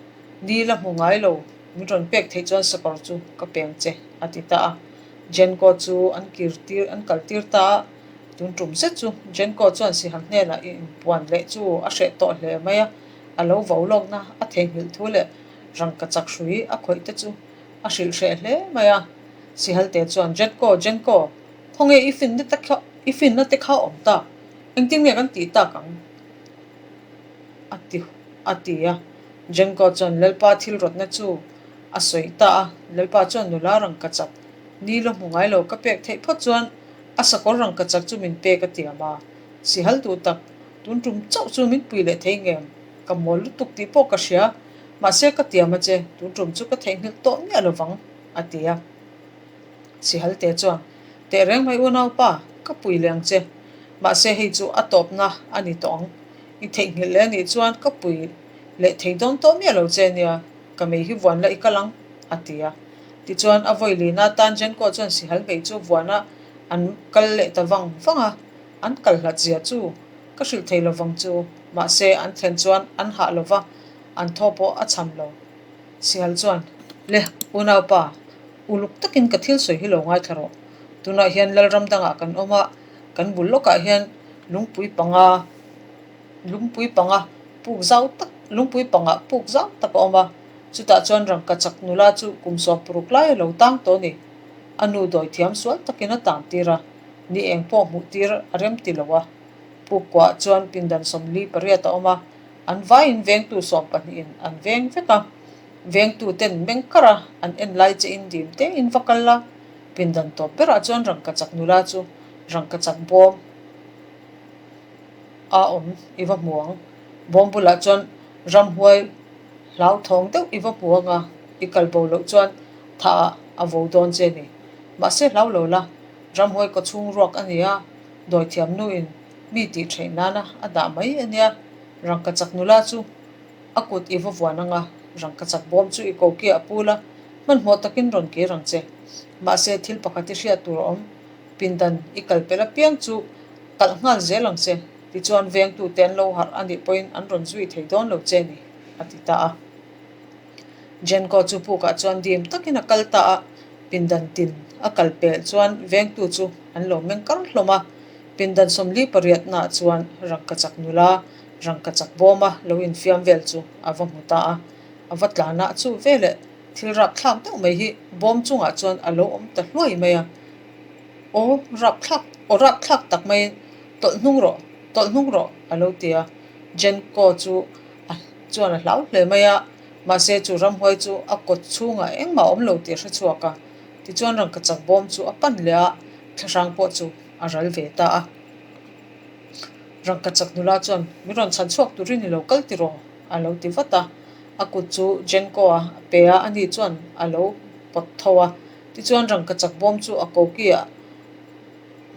ni la hmu ngai lo. Min rawn pek theih chuan sakawr chu ka peng che, a ti ta a. Jenko chu an kir tir an kal tir ta a, tun tum zet chu Jenko chuan Sihal hnenah i inpuan leh chu a hreh tawh hle mai a, a lo vo lawkna a theihnghilh thu leh rangkachak hrui a khawih te chu a hrilh hreh hle mai a. Sihal te chuan, Jenko, Jenko, khawnge i finna te kha i finna te kha awm tak? Engtin nge kan tih tak ang? A ti a ti a. Jenko chuan Lalpa thil rawtna chu a sawi ta a, Lalpa chuan nula rangkachak ni lo hmu ngai lo ka pek theih phawt chuan a sakawr rangkachak chu min pek a tiam a, sihal duh tak tun tum chauh chu min pui leh thei ngem, ka mawl lutuk tih pawh ka hria, mahse ka tiam a che, tun tum chu ka theihnghilh tawh miah lovang a ti a. Sihal te chuan, Tehreng mai unaupa, ka pui leh ang che, mahse hei chu a tawpna a ni tawh ang. I theihnghilh leh anih chuan ka pui leh thei dawn tawh miah lo che nia, ka mei hi vuan la i kal ang, a ti a. Tichuan a vawi lina atan Jenko chuan sihal mei chu vuana an kal leh ta vang vang a, an kal hlat zia chu ka hrilh thei lo vang chu, mahse an thlen chuan an hah lo va, an thaw pawh a cham lo. Sihal chuan, Le, unaupa, uluk takin ka thil sawi hi lo ngaithla rawh. Tunah hian Lalram dangah kan awm a, kan bul lawkah hian lungpui panga lungpui panga puk zau tak lungpui pangah puk zau tak a awm a, chutah chuan rangkachak nula chu kum 16 lai a lo tang tawh a ni. A nu dawi thiam sual takin a tan tir a, ni eng pawh hmuh tir a rem ti lo a. Puk kuah chuan pindan 48 a awm a, an vaiin vengtu sawmpahnihin an veng vek a, vengtu ten meng kar a an en lai che in dim tein va kal la, pindan tawp berah chuan rangkachak nula chu rangkachak bawm a awm i va hmu ang. Bawm bulah chuan ramhuai hlauthawng deuh i va hmu ang a, i kal bo loh chuan tha ah a vo dawn che ni. Mahse hlau lo la, ramhuai kawchhung ruak a ni a, dawithiam nuin mi tih theih nana a dah mai a nia. Rangkachak nula chu a kut i va vuan ang a, rangkachak bawm chu i koki a pul a, hmanhmawh takin rawn kir ang che. Mahse thil pakhat i hriat tur a awm. Pindan i kal pelh apiang chu kalh nghal zel ang che, tichuan vengtute an lo harh a nih pawhin an rawn zui thei dawn lo che ni, a ti ta a. Jenko chu pukah chuan dim takin a kal ta a, pindan tin a kal pelh chuan vengtu chu an lo meng kar hlawm a. Pindan 48 naah chuan rangkachak nula rangkachak bawma lo infiam vel chu a va hmu ta a, a va tlan a, chu veleh thil rapthlak deuh mai hi bawm chungah chuan a lo awm ta hluai mai a. Aw rapthlak, aw rapthlak tak maiin tawlh hnung rawh, tawlh hnung rawh a lo ti a. Jenko chu a chuan a hlau hle mai a, mahse chu ramhuai chu a kawt chhungah engmah a awm lo tih a hre chhuak a. Tichuan rangkachak bawm chu a pan leh a, thlahrang pawh chu a ral ve ta a. Rangkachak nula chuan min rawn chhan chhuak turin i lo kal tiraw? a lo ti vat a. A kut chu Jenko a pe a, ani chuan a lo pawt tho a. Tichuan rangkachak bawm chu a koki ah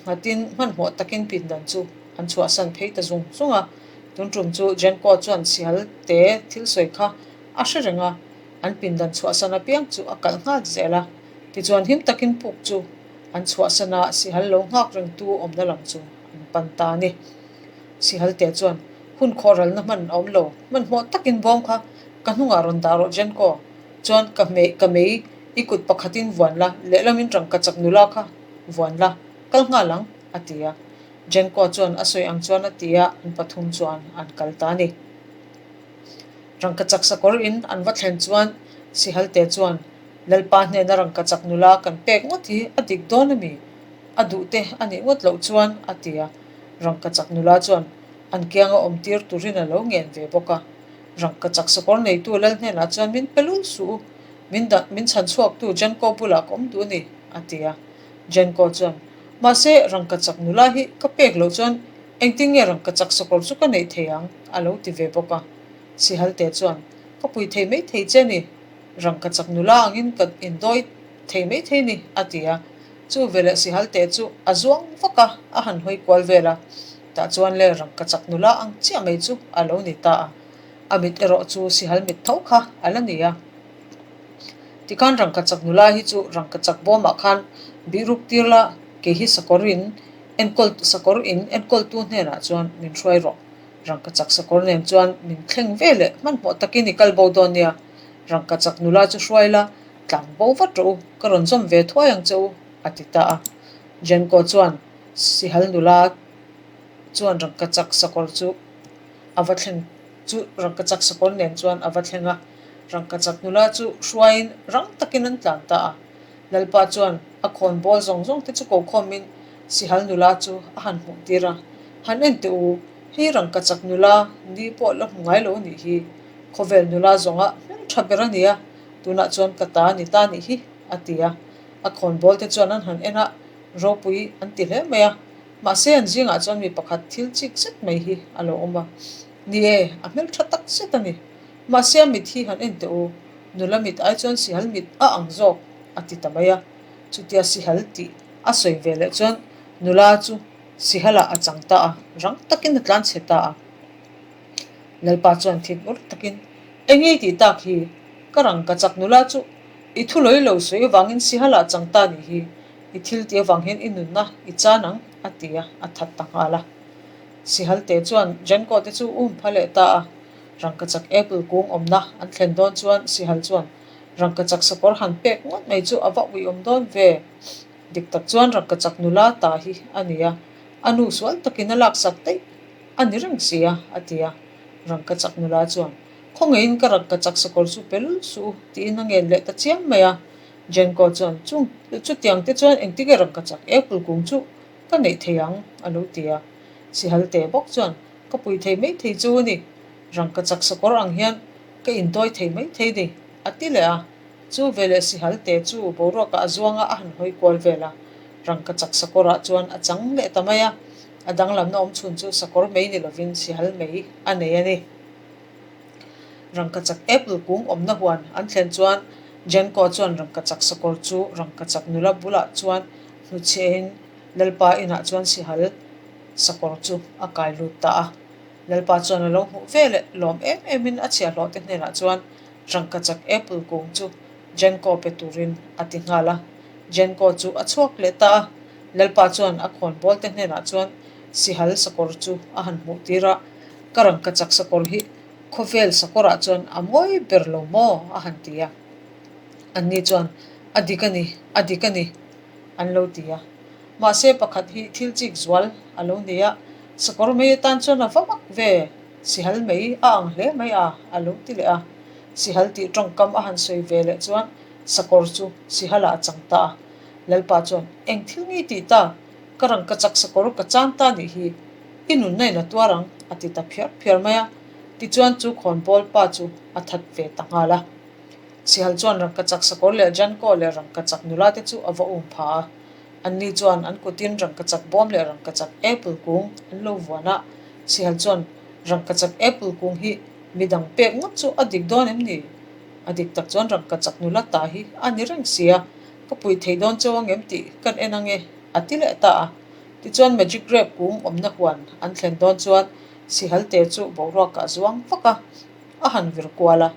nghatin hmanhmawh takin pindan chu an chhuahsan phei ta zung zung a. Tun tum chu Jenko chuan sihal te thil sawi kha a hre reng a, an pindan chhuahsan apiang chu a kalh nghal zel a. Tichuan him takin puk chu an chhuahsan a, sihal lo nghak rengtu awmna lam chu an pan ta a ni. Sihal te chuan hun khawhralna hman a awm lo, hmanhmawh takin bawm kha ka hnungah rawn dah rawh Jenko chuan ka hmei ka mei. I kut pakhatin vuan la, lehlamin rangkachak nula kha vuan la, kal nghal ang, a ti a. Jenko chuan a sawi ang chuan a ti a, an pathum chuan an kal ta a ni. Rangkachak sakawr in an va thlen chuan Sihalte chuan, Lalpa hnena rangkachak nula kan pek ngawt hi a dik dawn a mi? A duh te a nih ngawt loh chuan, a ti a. Rangkachak nula chuan an kianga awm tir turin a lo ngen ve bawk a. Rangkachak sakawr neitu lal hnenah chuan min pe lul suh u, min dah min chhan chhuaktu Jenko bulah ka awm duh a ni, a ti a. Jenko chuan, Mahse, rangkachak nula hi ka pek loh chuan engtin nge rangkachak sakawr chu ka neih thei ang? a lo ti ve bawk a. Sihalte chuan, Ka pui thei mai thei che ni, rangkachak nula angin ka indawi thei mai thei ni, a ti a. Chu veleh Sihalte chu a zuang vak a, a han hawi kual vel a. Tah chuan le rangkachak nula ang chiah mai chu a lo ni ta a. A mit erawh chu Sihal mit tho kha a la ni a. Tikhan rangkachak nula hi chu rangkachak bawmah khan bihruk tir la, kei hi sakawr in enkawl sakawr in enkawltu hnenah chuan min hruai rawh. Rangkachak sakawr nen chuan min thleng ve leh hmanhmawh takin i kal bo dawn nia. Rangkachak nula chu hruai la, tlang bo vat rawh u, ka rawn zawm ve thuai ang che u, a ti ta a. Jenko chuan Sihal nula chuan rangkachak sakawr chu a va thleng chu rangkachak sakawr nen chuan a va thleng a. Rangkachak nula chu hruaiin rang takin an tlan ta a. Lalpa chuan a khawn bawl zawng zawng te chu ko khawmin Sihal nula chu a han hmuh tir a. Han en teh u, hei rangkachak nula ni pawh la hmu ngai lo a nih hi. Khawvel nula zawnga hmel tha ber a ni a, tunah chuan ka ta a ni ta nih hi, a ti a. A khawn bawl te chuan an han en a, ropui an ti hle mai a. Mahse an zingah chuan mi pakhat thil chik zet mai hi a lo awm a. Ni e, a hmel tha tak zet a ni. Mahse a mit hi han en teh u, nula mit ai chuan sihal mit a ang zawk, a ti ta mai a. Chutia sihal tih a sawi ve leh chuan nula chu sihalah a chang ta a, rang takin a tlan chhe ta a. Lalpa chuan thin ur takin, Eng nge i tih tak hi? Ka rang ka chak nula chu i thu lawi lo sawi avangin sihalah a chang ta nih hi, i thil tih avang hian i nunna i chan ang, a ti a, a that ta nghal a. Sihalte chuan Jenko te chu um pha leh ta a. Rangkachak apple kung awmna an thlen dawn chuan Sihal chuan rangkachak sakawr han pek ngawt mai chu a va uiawm dawn ve. Dik tak chuan rangkachak nula ta hi a ni a, a nu sual takin a laksak daih a ni reng si a, a ti a. Rangkachak nula chuan, Khawngaihin ka rangkachak sakawr chu pe lul suh u, tiin a ngen leh ta chiam mai a. Jenko chuan, Chung, chutiang te chuan engtinge rangkachak apple kung chu ka neih thei ang? a lo ti a. Sihal te bawk chuan, Ka pui thei mai thei chu a ni. Rangkachak sakawr ang hian ka indawi thei mai thei ni, a ti leh a. Chu veleh sihal te chu boruakah a zuang a, a han hawi kual vel a. Rangkachak sakawrah chuan a chang leh ta mai a. A danglamna awm chhun chu sakawr mai ni lovin sihal mai a nei a ni. Rangkachak apple kung awmna huan an thlen chuan Jenko chuan rangkachak sakawr chu rangkachak nula bulah chuan hnuchhiahin Lalpa inah chuan sihal sakawr chu a kai lut ta a. Lalpa chuan a lo hmuh ve leh lawm em emin a chhiahhlawh te hnenah chuan rangkachak apple kung chu Jenko pe turin a ti nghal a. Jenko chu a chhuak leh ta a. Lalpa chuan a khawnbawl te hnenah chuan sihal sakawr chu a han hmuh tir a, Ka rangkachak sakawr hi khawvel sakawrah chuan a mawi ber lo maw? a han ti a. Anni chuan, A dik a ni, a dik a ni, an lo ti a. Mahse pakhat hi thil chik zual a lo ni a, sakawr mai atan chuan a va mak ve, sihal mai a ang hle mai a, a lo ti leh a. Sihal tih tawngkam a han sawi ve leh chuan sakawr chu sihalah a chang ta a. Lalpa chuan, Eng thil nge i tih ta? Ka rang ka chak sakawr ka chan ta nih hi, i nunna in a tuar ang, a ti ta phiar phiar mai a. Tichuan chu khawnbawl pa chu a that ve ta nghal a. Sihal chuan rangkachak sakawr leh Janko leh rangkachak nula te chu a va um pha a. Anni chuan an kutin rangkachak bawm leh rangkachak apple kung an lo vuan a. Sihal chuan rangkachak apple kung hi midang pek ngawt chu a dik dawn em ni? A dik tak chuan rangkachak nula ta hi a ni reng si a, ka pui thei dawn cheu ang em tih kan en ange, a ti leh ta a. Tichuan magic grape kung awmna huan an thlen dawn chuan Sihal te chu boruakah a zuang vak a, a han vir kual a.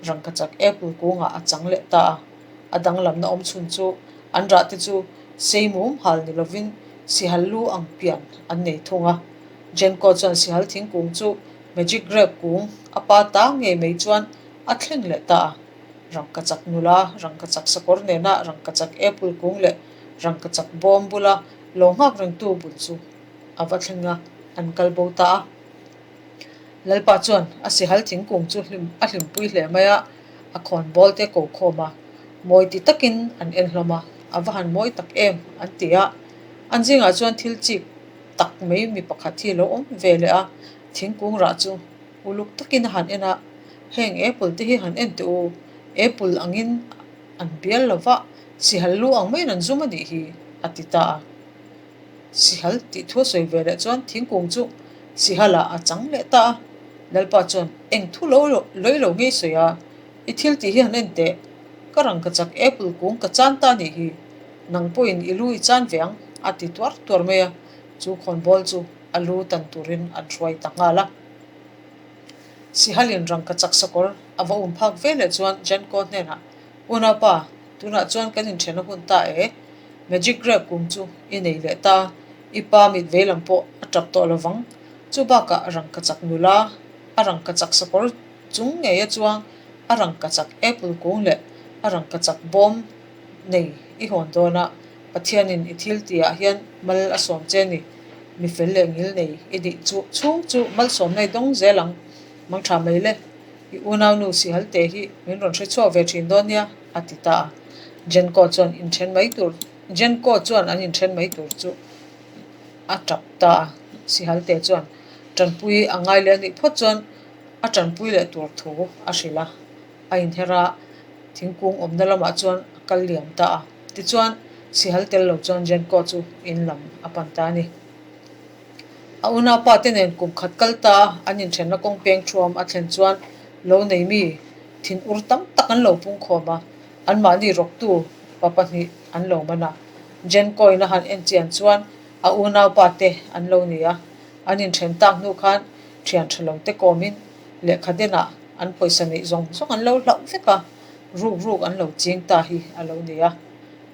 Rangkachak apple kungah a chang leh ta a, a danglamna awm chhun chu an rah te chu sei mum hal ni lovin sihal lu ang pian an nei thung a. Jenko chuan sihal thingkung chu magic grape kung a pa ta ngei mai chuan a thleng leh ta a. Rangkachak nula, rangkachak sakawr nena rangkachak apple kung leh rangkachak bawm bula lo nghak rengtu bul chu a va thleng a, an kal bo ta a. Lalpa chuan a sihal thingkung chu hlim a hlimpui hle mai a, a khawn bawl te ko khawm a, mawi ti takin an en hlawm a, a va han mawi tak em an ti a. An zingah chuan thil chik tak mai mi pakhat hi lo awm ve leh a, thingkung rah chu uluk takin a han en a, heng apple te hi han en teh u, apple angin an bial lo va, sihal lu ang maiin an zum a nih hi a ti ta a. Sihal tih thu a sawi ve leh chuan thingkung chu Sihalah a chang leh ta a, Lalpa chuan eng thu lo lawih lo ngei sawi a, I thil tih hi han en teh, ka rang ka chak apple kung ka chan ta nih hi, nang pawhin i lu i chan ve ang a ti tuar tuar mai a, chu khawnbawl chu a lu tan turin an hruai ta nghal a. Sihalin rangkachak sakawr a va um phak ve leh chuan Jenko hnenah, Unaupa, tunah chuan kan inthen a hun ta e, Magic Grape kum chu i nei leh ta, i pa mit vei lam pawh a tap tawh lo vang. Chu bakah rangkachak nula, a rangkachak sakawr chung ngeia chuang a rangkachak apple kung leh a rangkachak bawm nei i hawn dawn a, Pathianin i thil tihah hian mal a sawm che a ni. Mi fel leh ngil nei i nih chu chhung chu malsawmna i dawng zel ang. Mangtha mai le, i unaunu Sihalte hi min rawn hre chhuak ve thin dawn nia, a ti ta a. Jenko chuan inthen mai tur Jenko chuan an inthen mai tur chu a tap ta a. Sihalte chuan tanpui a ngai leh a nih phawt chuan a tanpui leh tur thu a hrilh a. A inher a, thingkung awmna lamah chuan a kal liam ta a. Tichuan, sihal tel lo chuan Jenko chu in lam a pan ta a ni. A unaupa te nen kum khat kal ta a, an inthenna kawng peng thuam a thlen chuan lo nei mi thin ur tam tak an lo pung khawm a, anmahni rawktu pa pahnih an lo man a. Jenko-in a han en chian chuan a unaupa te an lo ni a, an inthen tak hnu khan thian tha lo te kawmin lehkha denah an pawisa neih zawng zawng an lo hlauh vek a, ruk ruk an lo ching ta hi a lo ni a.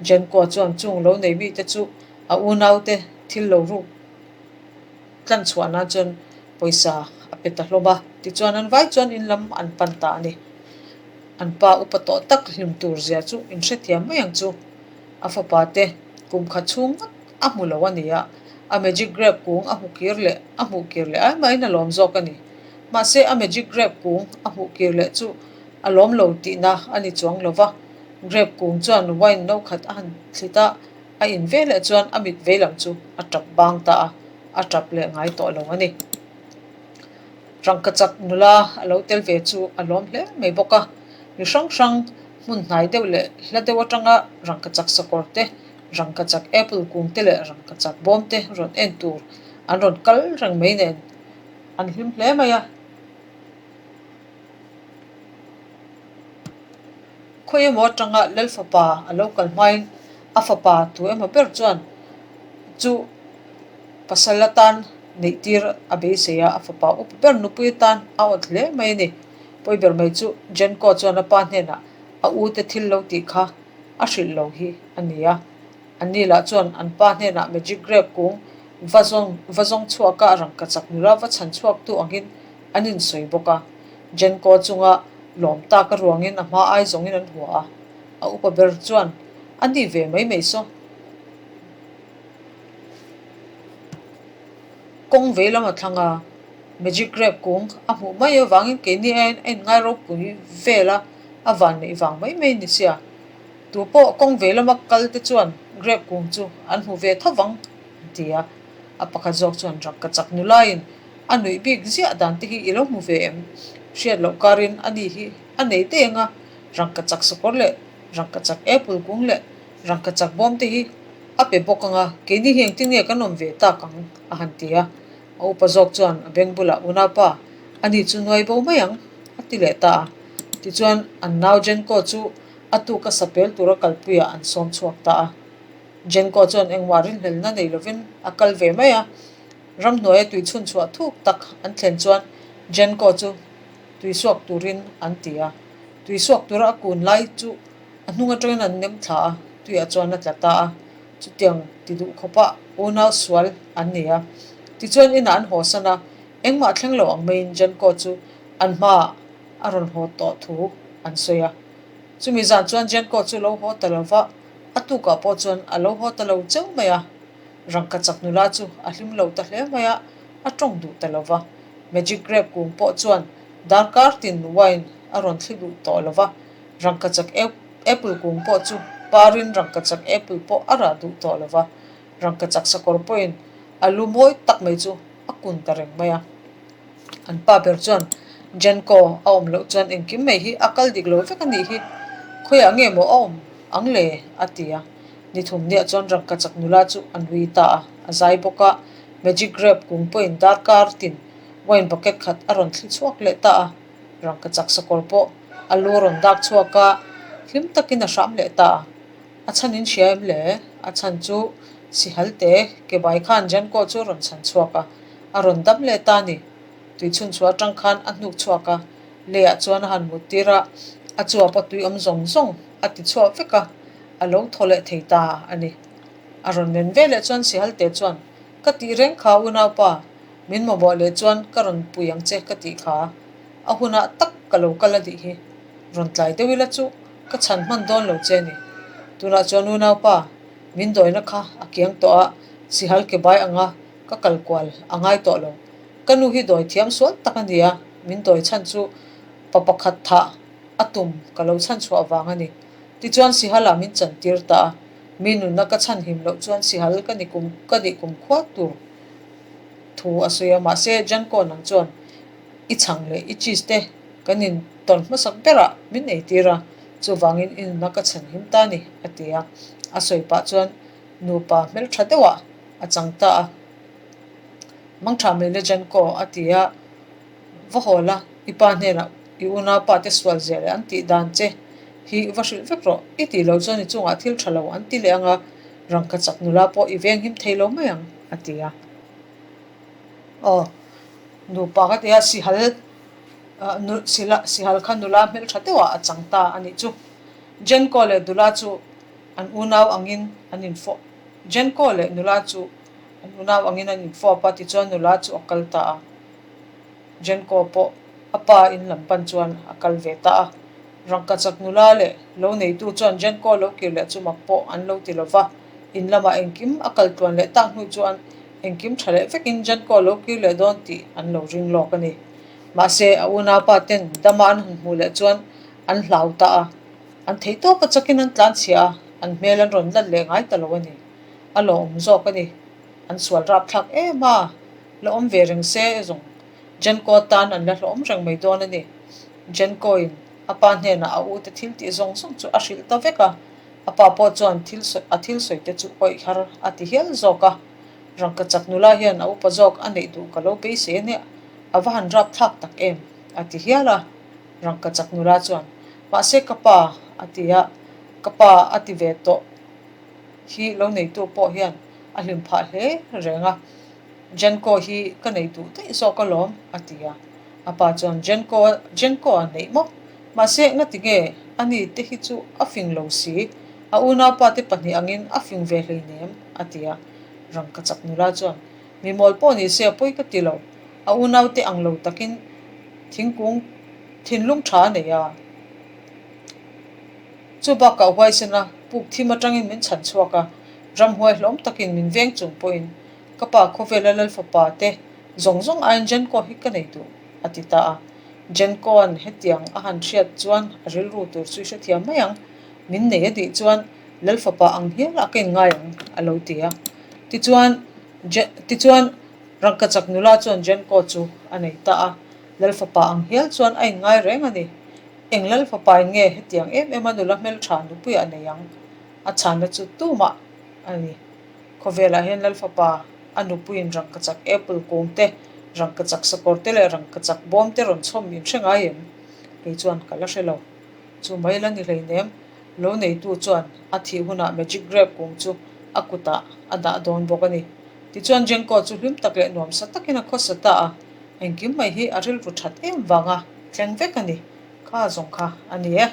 Jenko chuan chung lo nei mite chu a unaute thil lo ruk tlan chhuah nan chuan pawisa a pe ta hlawm a, tichuan an vai chuan in lam an pan ta a ni. An pa upa tawh tak hlim tur zia chu in hrethiam mai ang chu. A fapa te kum khat chhung ngawt a hmu lo a ni a, a magic grape kung a hmu kir leh a hmuh kir leh ai mahin a lawm zawk a ni. Mahse a magic grape kung a hmuh kir leh chu a lawm lo tihna a ni chuang lo va, grape kung chuan wine no khat a han thlit a, a in ve leh chuan a mit vei lam chu a tap bang ta a, a tap leh ngai tawh lo a ni. Rangkachak nula a lo tel ve chu a lawm hle mai bawk a, mi hrang hrang hmun hnai deuh leh hla deuh atanga rangkachak sakawr te, rangkachak apple kung te leh rangkachak bawm te rawn en tur an rawn kal reng mai nen an hlim hle mai a. Khawi emaw atanga Lal fapa a lo kal hmain a fapa tu emaw ber chuan chu pasal atan neih tir a beisei a, a fapa upa ber nupui atan a awt hle mai a ni. Pawi ber mai chu Jenko chuan a pa hnenah a u te thil lo tih kha a hrilh lo hi a ni a. Anni lah chuan an pa hnenah Magic Grape kung va zawng va zawng chhuak a, rangkachak nula va chhan chhuak tu angin an insawi bawk a. Jenko chunga lawm tak a ruangin a hma ai zawngin an hua a. A upa ber chuan a ni ve mai mai saw. Kawng vei lam a thlang a, Magic Grape kung a hmuh mai avangin keini aiin a inngai ropui vel a, a van neih vang mai mai ni sia. Tu pawh kawng vei lama kal te chuan grape kung chu an hmu ve tho vang, an ti a. A pakhat zawk chuan rangkachak nulaiin a nuih bik ziah dan te hi i lo hmu ve em? Hriat loh karin a ni hi a nei daih ang a, rangkachak sakawr leh rangkachak apple kung leh rangkachak bawm te hi a pe bawk ang a, keini hi engtin nge kan awm ve tak ang? a han ti a. A upa zawk chuan a beng bulah unaupa a ni chu nuai bo mai ang, a ti leh ta a. Tichuan an nau Jenko chu A tuk a sapel tura kalpuiah an sawm chhuak ta a. Jenko chuan engmah rinhlelna nei lovin a kal ve mai a. Ramhnuaia tui chhun chhuah thuk tak an thlen chuan Jenko chu tui suak turin an ti a. Tui suak tura a kun lai chu a hnung atangin an nem thla a, tuiah chuan a tla ta a. Chutiang ti duh khawpa unau sual an ni a. Tichuan inah an haw san a, engmah thleng lo ang maiin Jenko chu an hmaah a rawn haw tawh thu an sawi a. Chumi zan chuan Jenko chu lo haw ta lo va, a tukah pawh chuan a lo haw ta lo cheu mai a. Rangka chak nula chu a hlim lo ta hle mai a, a tawng duh ta lo va. Magic Grape kung pawh chuan darkar tin wine a rawn thli duh tawh lo va, rangka chak apple kung pawh chu parin rangka chak apple pawh a rah duh tawh lo va, rangka chak sakawr pawhin a lu mawi tak mai chu a kun ta reng mai a. An pa ber chuan Jenko a awm loh chuan engkim mai hi a kal dik lo vek a nih hi, khawiah nge maw a awm ang le? a ti a. Ni thum niah chuan rangka chak nula chu a nui ta a, a zai bawk a, Magic Grape kung pawhin darkar tin wine bucket khat a rawn thli chhuak leh ta a, rangka chak sakawr pawh a lu a rawn dak chhuak a, hlim takin a hram leh ta a. A chhan in hria em le? A chhan chu Sihal te ke bai khan Jenko chu a rawn chhan chhuak a, a rawn dam leh ta a ni. Tui chhun chhuah atang khan a hnuk chhuak a, leiah chuan a han mut tir a, a chuap a tui awm zawng zawng a ti chhuak vek a, a lo thaw leh thei ta a ni. A rawn men ve leh chuan Sihal te chuan, Ka tih reng kha unaupa, min mamawh leh chuan ka rawn pui ang che ka tih kha. A hunah tak ka lo kal a nih hi. Rawn tlai deuh ila chu ka chhan hman dawn lo che a ni. Tunah chuan unaupa, min dawina kha a kiang tawh a, Sihal ke bai anga ka kal kual a ngai tawh lo. Ka nu hi dawi thiam sual tak a ni a, min dawi chhan chu pa pakhat thah a tum ka lo chhan chhuah vang a ni. Tichuan Sihala min chan tir ta a, mi nunna ka chhan him loh chuan Sihal ka ni kum ka nih kum khuat tur thu a sawi a, mahse Janko nang chuan i chhang leh i cheese te kan in tawn hmasak berah min ei tir a, chuvangin i nunna ka chhan him ta a ni a ti a, a sawi pah chuan nupa hmeltha deuhah a chang ta a. Mangtha mai le Janko a ti a, Va haw la, i pa hnenah i unaupa te sual zia leh an tih dan che hi va hrilh vek rawh. I tih loh chuan i chungah thil tha lo an ti leh ang a, rangka chak nula pawh i venghim thei lo mai ang, a ti a. Aw, nupa ka ti a, sihal sihal kha nula hmeltha deuhah a chang ta a nih chu. Jenko leh Dula chu an unau angin an infawh. Jenko leh nula chu An unau angin an infawp a, tichuan nula chu a kal ta a. Jenko pawh a pa in lam pan chuan a kal ve ta a. Rangka chak nula leh lo neitu chuan Jenko lo kir leh chu mak pawh an lo ti lo va. In lamah engkim a kal tluan leh tak hnu chuan engkim tha leh vekin Jenko lo kir leh dawn tih an lo ring lawk a ni. Mahse, a unaupa ten dama an han hmuh leh chuan an hlau ta a. An theihtawpa chakin an tlanchhia a, an hmel an rawn lat leh ngai ta lo a ni. A lawm zawk a ni. An sual rap thlak em a, la awm ve reng se zawng Jenko tan an la hlawm reng mai dawn a ni. Jenko in a pa hnenah a u te thil tih zawng zawng chu a hrilh ta vek a, a pa pawh chuan thil sawi a thil sawi te chu awih har a ti hial zawk a. Rangka chak nula hian a upa zawk a neih duh ka lo beisei a nia, a va han rap thlak tak em a ti hial a. Rangka chak nula chuan, Mahse ka pa a ti a, ka pa a ti ve tawh. hi lo neitu pawh hian a hlim phah hle reng a, Jenko hi ka nei duh daih zawk alawm a ti a. A pa chuan Jenko Jenko a neih maw? Mahse ngati nge ani te hi chu a fing lo si, a unaupa te pahnih angin a fing ve hleinem a ti a. Rangka chak nula chuan mi mawl pawh ni se a pawi ka ti lo, a unaute ang lo takin thingkung thinlung tha a nei a. Chu bakah huaisen a, puk thim atangin min chhan chhuak a, ramhuai hlawm takin min veng chung pawhin ka pa khawvela Lalfapa te zawng zawng aiin Jenko hi ka nei duh, a ti ta a. Jenkoa'n hetiang a han hriat chuan a rilru tur chu i hrethiam mai ang, min nei a tih chuan Lalfapa ang hialah ka inngai ang, a lo ti a. Tichuan, tichuan rangkachak nula chuan Jenko chu a nei ta a, Lalfapa ang hial chuan a inngai reng a ni. Eng lal fapa in nge hetiang em em a nula hmeltha nupuiah a nei ang? A chhanna chu tumah a ni. Khawvelah hian lal fapa a nupuiin rangkachak apple kung te, rangkachak sakawr te leh rangkachak bawm te rawn chhawm in hre ngai em? Kei chuan ka la hre lo. Chu mai la ni hleinem, lo neitu chuan a thih hunah magic grape kung chu a kutah a dah dawn bawk a ni. Tichuan Jenko chu hlim tak leh nuamsa takin a khawsa ta a, engkim mai hi a rilru that em vanga thleng vek a ni. Kha zawng kha a ni e.